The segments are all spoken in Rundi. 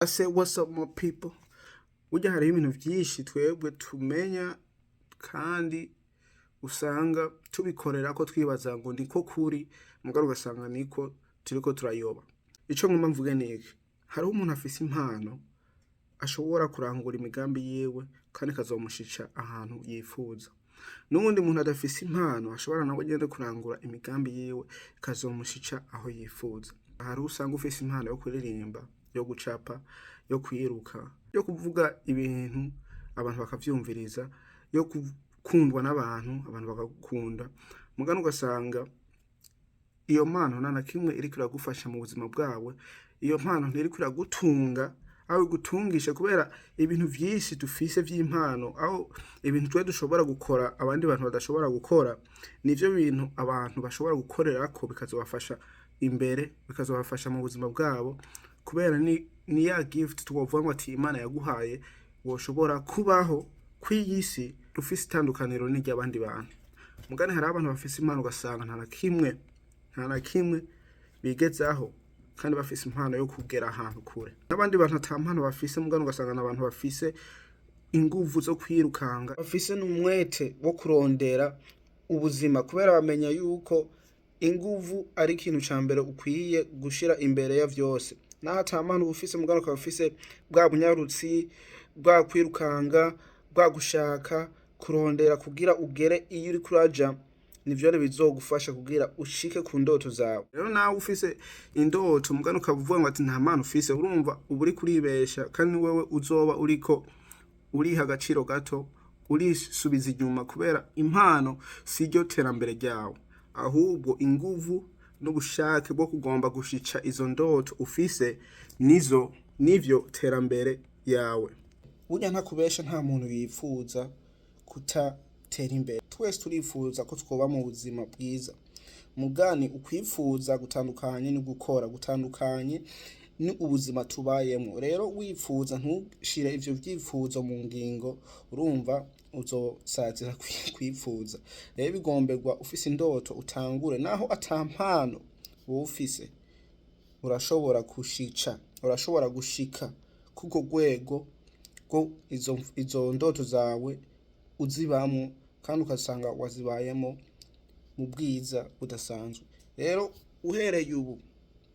I say, what's up, my people? Burya hariho ibintu vyinshi twebwe tumenya kandi usanga tubikorera ko twibaza ngo niko kuri, mugabo ugasanga niko turiko turayoba. Ico ngomba mvuge niki: hariho umuntu afise impano ashobora kurangura imigambi yiwe kandi ikazomushica ahantu yifuza, n'uwundi muntu adafise impano ashobora nawe nyene kurangura imigambi yiwe ikazomushica aho yifuza. Hariho usanga ufise impano yo kuririmba, yo gucapa, yo kwiruka, yo kuvuga ibintu abantu bakavyumviriza, yo gukundwa n'abantu, abantu bakagukunda, mugabo ugasanga iyo mpano nta na kimwe iriko iragufasha mu buzima bwawe. Iyo mpano ntiriko iragutunga aho igutungisha, kubera ibintu vyinshi dufise vy'impano, aho ibintu twe dushobora gukora abandi bantu badashobora gukora, nivyo bintu abantu bashobora gukorerako bikazobafasha imbere, bikazobafasha mu buzima bwabo, kubera ni ya gift twovuga ngo ati Imana yaguhaye, woshobora kubaho kw'iyi si ufise itandukaniro n'iry'abandi bantu. Mugani hariho abantu bafise impano ugasanga nta na kimwe bigezaho kandi bafise impano yo kugera ahantu kure, n'abandi bantu ata mpano bafise, mugani ugasanga n'abantu bafise inguvu zo kwirukanga, bafise n'umwete wo kurondera ubuzima, kubera bamenya yuko inguvu ari ikintu ca mbere ukwiye gushira imbere ya vyose. Naho ata mpano uba ufise, mugabo ukaba ufise bwa bunyarutsi, bwa kwirukanga, bwa gushaka kurondera kugira ugere iyo uriko uraja, nivyo rero bizogufasha kugira ushike ku ndoto zawe. Rero nawe ufise indoto mugabo ukaba uvuga ngo ati nta mpano ufise, urumva uba uriko uribesha, kandi wewe uzoba uriko uriha agaciro gato, urisubiza inyuma, kubera impano siryo terambere ryawe, ahubwo inguvu n'ubushake bwo kugomba gushica izo ndoto ufise nizo nivyo terambere yawe. Burya ntakubesha, nta muntu yifuza kutatera imbere. Twese turifuza ko twoba mu buzima bwiza, mugani ukwifuza gutandukanye no gukora, gutandukanye ni ubuzima tubayemo. Rero wifuza ntushire ivyo vyifuzo mu ngingo, urumva uzosazira kwifuza. Rero bigomberwa ufise indoto utangure, naho ata mpano wowe ufise, urashobora kushica, urashobora gushika kuko rwego rwo izo ndoto zawe uzibamwo kandi ugasanga wazibayemo mu bwiza budasanzwe. Rero uhereye ubu,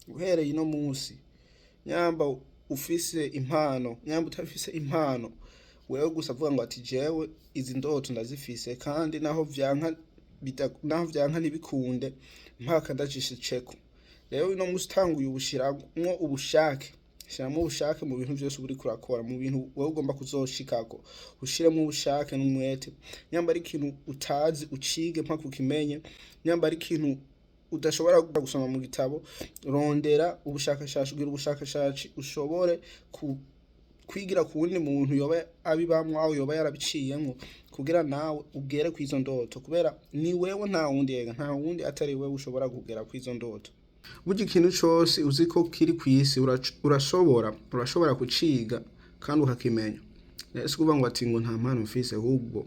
uhereye ino munsi, nyamba ufise impano, nyamba utafise impano, wewe gusa avuga ngo ati jewe izi ndoto ndazifise, kandi naho vyanka naho vyanka ntibikunde mpaka ndazishitseko. Rero uno munsi utanguye ubushiramwo ubushake, shiramwo ubushake mu bintu vyose uriko urakora, mu bintu wewe ugomba kuzoshikako, ushiremwo ubushake n'umwete. Nyamba ari ikintu utazi, ucige mpaka ukimenye. Nyamba ari ikintu udashobora gusoma mu gitabo, rondera ubushakashatsi, ugira ubushakashatsi, ushobore ku kwigira ku wundi muntu yoba abibamwo aho yoba yarabiciyemwo, kugira nawe ugere kw'izo ndoto, kubera ni wewe, nta wundi, yega nta wundi atari wewe ushobora kugera kw'izo ndoto. Burya ikintu cose uzi ko kiri kw'isi urashobora kuciga kandi ukakimenya. Rero si ukuvuga ngo ati ngo nta mpano mfise, ahubwo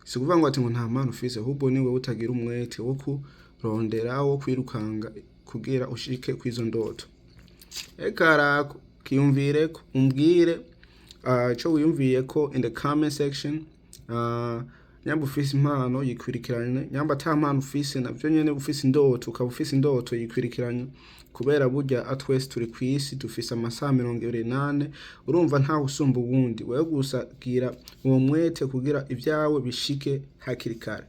si ukuvuga ngo ati ngo nta mpano ufise, ahubwo ni wewe utagira umwete wo kurondera, wo kwirukanga kugira ushike kw'izo ndoto. Eka rako kiyumvireko, umbwire ico wiyumviyeko in the comment section. Nyamba ufise impano, yikwirikirane. Nyamba ata mpano ufise, navyo nyene ufise indoto, ukaba ufise indoto, yikwirikiranye, kubera burya twese turi kw'isi, dufise amasaha 24. Urumva ntawe usumba uwundi. Wewe gusa gira uwo mwete kugira ivyawe bishike hakiri kare.